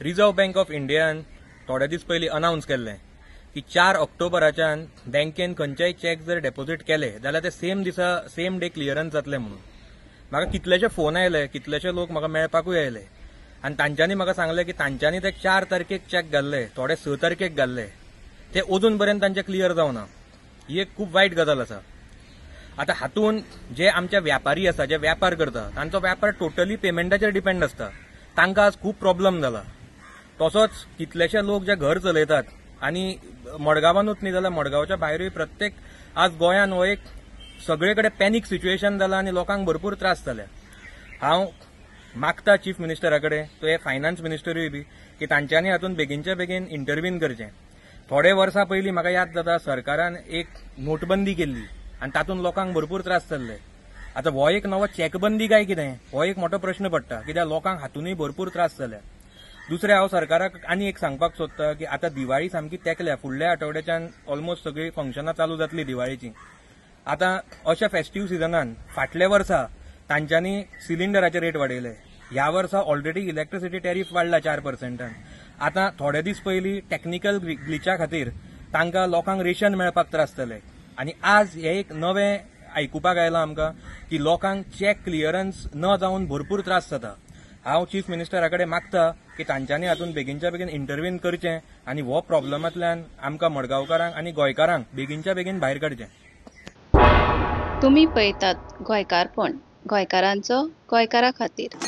Reserve bank of इंडियान थोडे दीस पयलीं अनावन्स केल्लें की 4 ऑक्टोबराच्यान बँकेन खंयचेय चॅक जर डेपोजीट केले जाल्यार ते सेम दिसा सेम डे क्लियरन्स जातले म्हणून. म्हाका कितलेशे फोन आयले, कितलेशे लोक म्हाका मेळपाकूय आयले आनी तांच्यांनी म्हाका सांगलें की तांच्यांनी ते 4 तारखेक चॅक घाल्ले, थोडे 6 तारखेक घाल्ले, ते अजून पर्यंत तांचे क्लियर जावना. ही एक खूब वायट गजाल आसा. आतां हातून जे आमचे व्यापारी आसा, जे व्यापार करता, तांचो व्यापार टोटली पेमेंटाचेर डिपेंड आसता, तांकां आज खूब प्रॉब्लम जाला. तसोच कितलेशे लोक जे घर चलयतात आनी मडगांवानूच न्ही जाल्यार मडगांवच्या भायरूय प्रत्येक आज गोंयान हो एक सगळे कडेन पॅनीक सिच्युएशन जाला आनी लोकांक भरपूर त्रास जाल्या. हांव मागता चीफ मिनिस्टरा कडेन, तो हे फायनान्स मिनिस्टरूय बी, की तांच्यांनी हातून बेगीनच्या बेगीन इंटरवीन करचें. थोडे वर्सां पयलीं म्हाका याद जाता सरकारान एक नोटबंदी केल्ली आनी तातूंत लोकांक भरपूर त्रास जाल्ले. आतां हो एक नवो चॅकबंदी काय कितें हो एक मोठो प्रश्न पडटा, कित्याक लोकांक हातूनय भरपूर त्रास जाल्या. दुसरें हांव सरकाराक आनी एक सांगपाक सोदता की आतां दिवाळी सामकी तेंकल्या, फुडल्या आठवड्याच्यान ऑलमोस्ट सगळीं फंक्शनां चालू जातलीं दिवाळीचीं. आतां अशा फेस्टीव सिजनान फाटल्या वर्सा तांच्यांनी सिलिंडराचे रेट वाडयले, ह्या वर्सा ऑलरेडी इलेक्ट्रिसिटी टॅरीफ वाडला 4%. आतां थोडे दीस पयलीं टॅक्निकल ग्लिचा खातीर तांकां लोकांक रेशन मेळपाक त्रास जाले आनी आज हे एक नवें आयकुपाक आयलां आमकां की लोकांक चॅक क्लियरन्स न जावन भरपूर त्रास जाता. हांव चीफ मिनिस्टरा कडेन मागता की तांच्यांनी हातून बेगीनच्या बेगीन इंटरवीन करचें आनी हो प्रॉब्लमांतल्यान आमकां मडगांवकारांक आनी गोंयकारांक बेगीनच्या बेगीन भायर काडचें. तुमी पळयतात गोंयकारपण, गोंयकारांचो गोंयकारा खातीर.